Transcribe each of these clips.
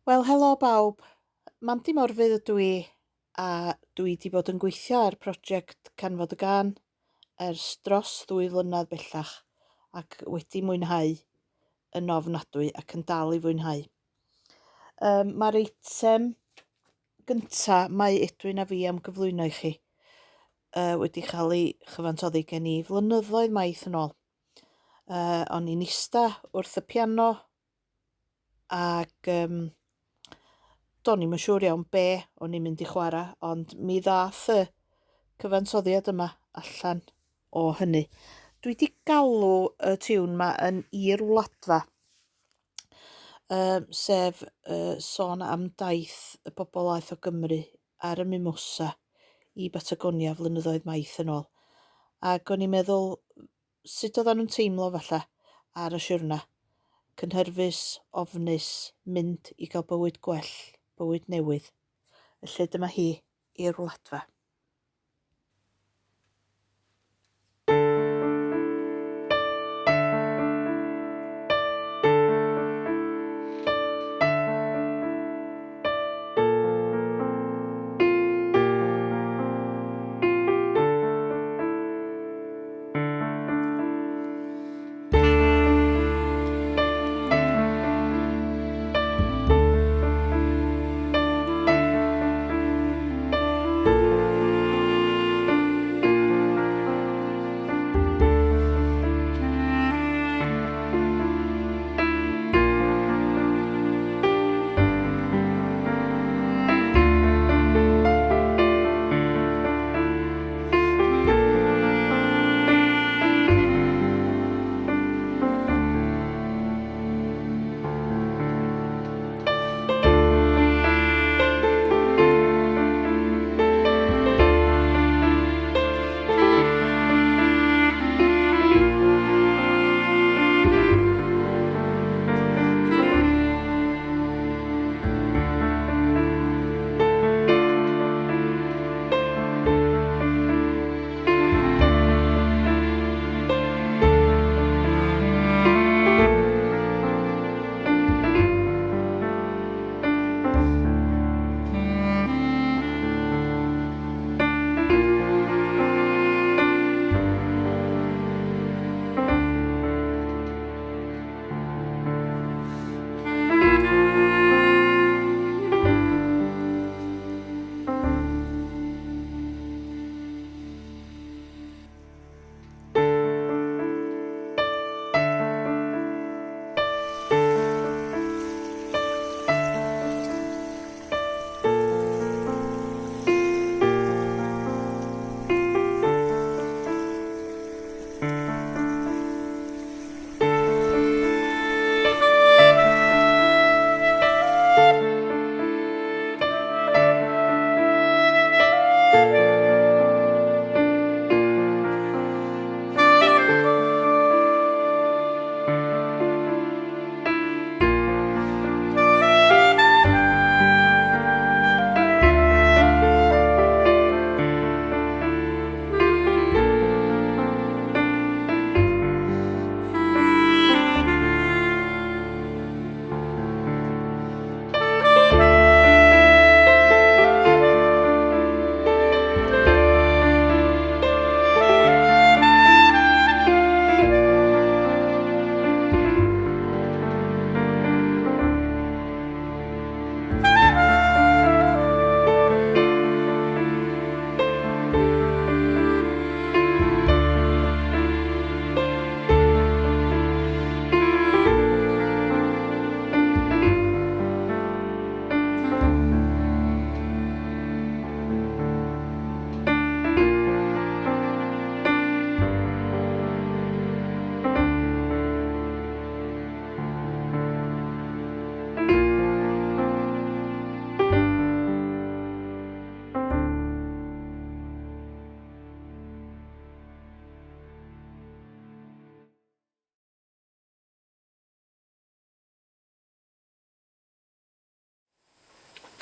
Wel, helo bawb. Mandy Morfudd ydw i, a dwi 'di bod yn gweithio ar prosiect Canfod y Gân ers dros ddwy flynedd bellach ac wedi mwynhau yn ofnadwy ac yn dal i fwynhau. Um, Mae'r eitem gynta mae Edwin a fi am gyflwyno i chi uh, wedi cael ei chyfansoddi gen i flynyddoedd maith yn ôl. Uh, o'n i'n ista wrth y piano Ac yym do'n i'm yn siŵr iawn be o'n i'n mynd i chwarae, ond mi ddaeth y cyfansoddiad yma allan o hynny. Dwi 'di galw y tiwn 'ma yn I'r Wladfa, um, sef uh, sôn am daith y bobl aeth o Gymru ar y Mimosa i Batagonia flynyddoedd maith yn ôl. Ac o'n i'n meddwl, Sut oeddan nhw'n teimlo falle ar y siwrna? Cynhyrfus, ofnus, mynd i gael bywyd gwell, bywyd newydd. Felly dyma hi i'r Wladfa.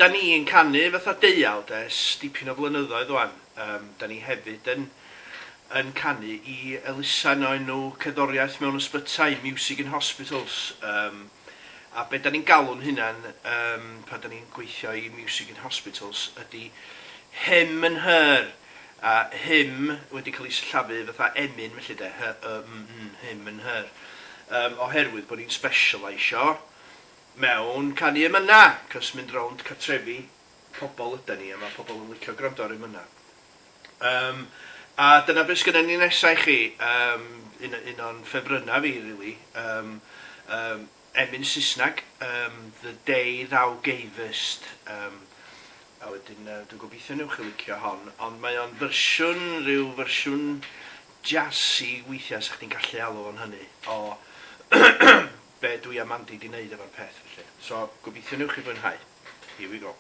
Da ni yn canu fatha deuawd ers dipyn o flynyddoedd wan. Yym, da ni hefyd yn yn canu i elusen o enw Cerddoriaeth Mewn Ysbytai, Music in Hospitals. Yym, A be da ni'n galw'n hunan pan da ni'n gweithio i Music in Hospitals ydy Him and Her. A hym wedi cael ei sillafu fatha emyn felly de, h-y-m-n, him and her. Oherwydd bod ni'n specialisio mewn canu emynau, cos mynd rownd cartrefi pobl ydan ni a mae pobl yn licio gwrando ar emynau. A dyna beth sgynnon ni nesa i chi, un, un o'n ffefrynnau fi really, emyn Saesneg, The Day Thou Gavest, a wedyn dwi'n gobeithio newch chi licio hon, ond mae o'n fersiwn, rhyw fersiwn jazzy weithiau 'sa chdi'n gallu alw fo'n hynny, o be dwi a Mandy 'di neud efo'r peth felly. So gobeithio newch chi fwynhau. Here we go.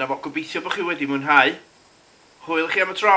Dyna fo, gobeithio bod chi wedi mwynhau. Hwyl i chi am y tro!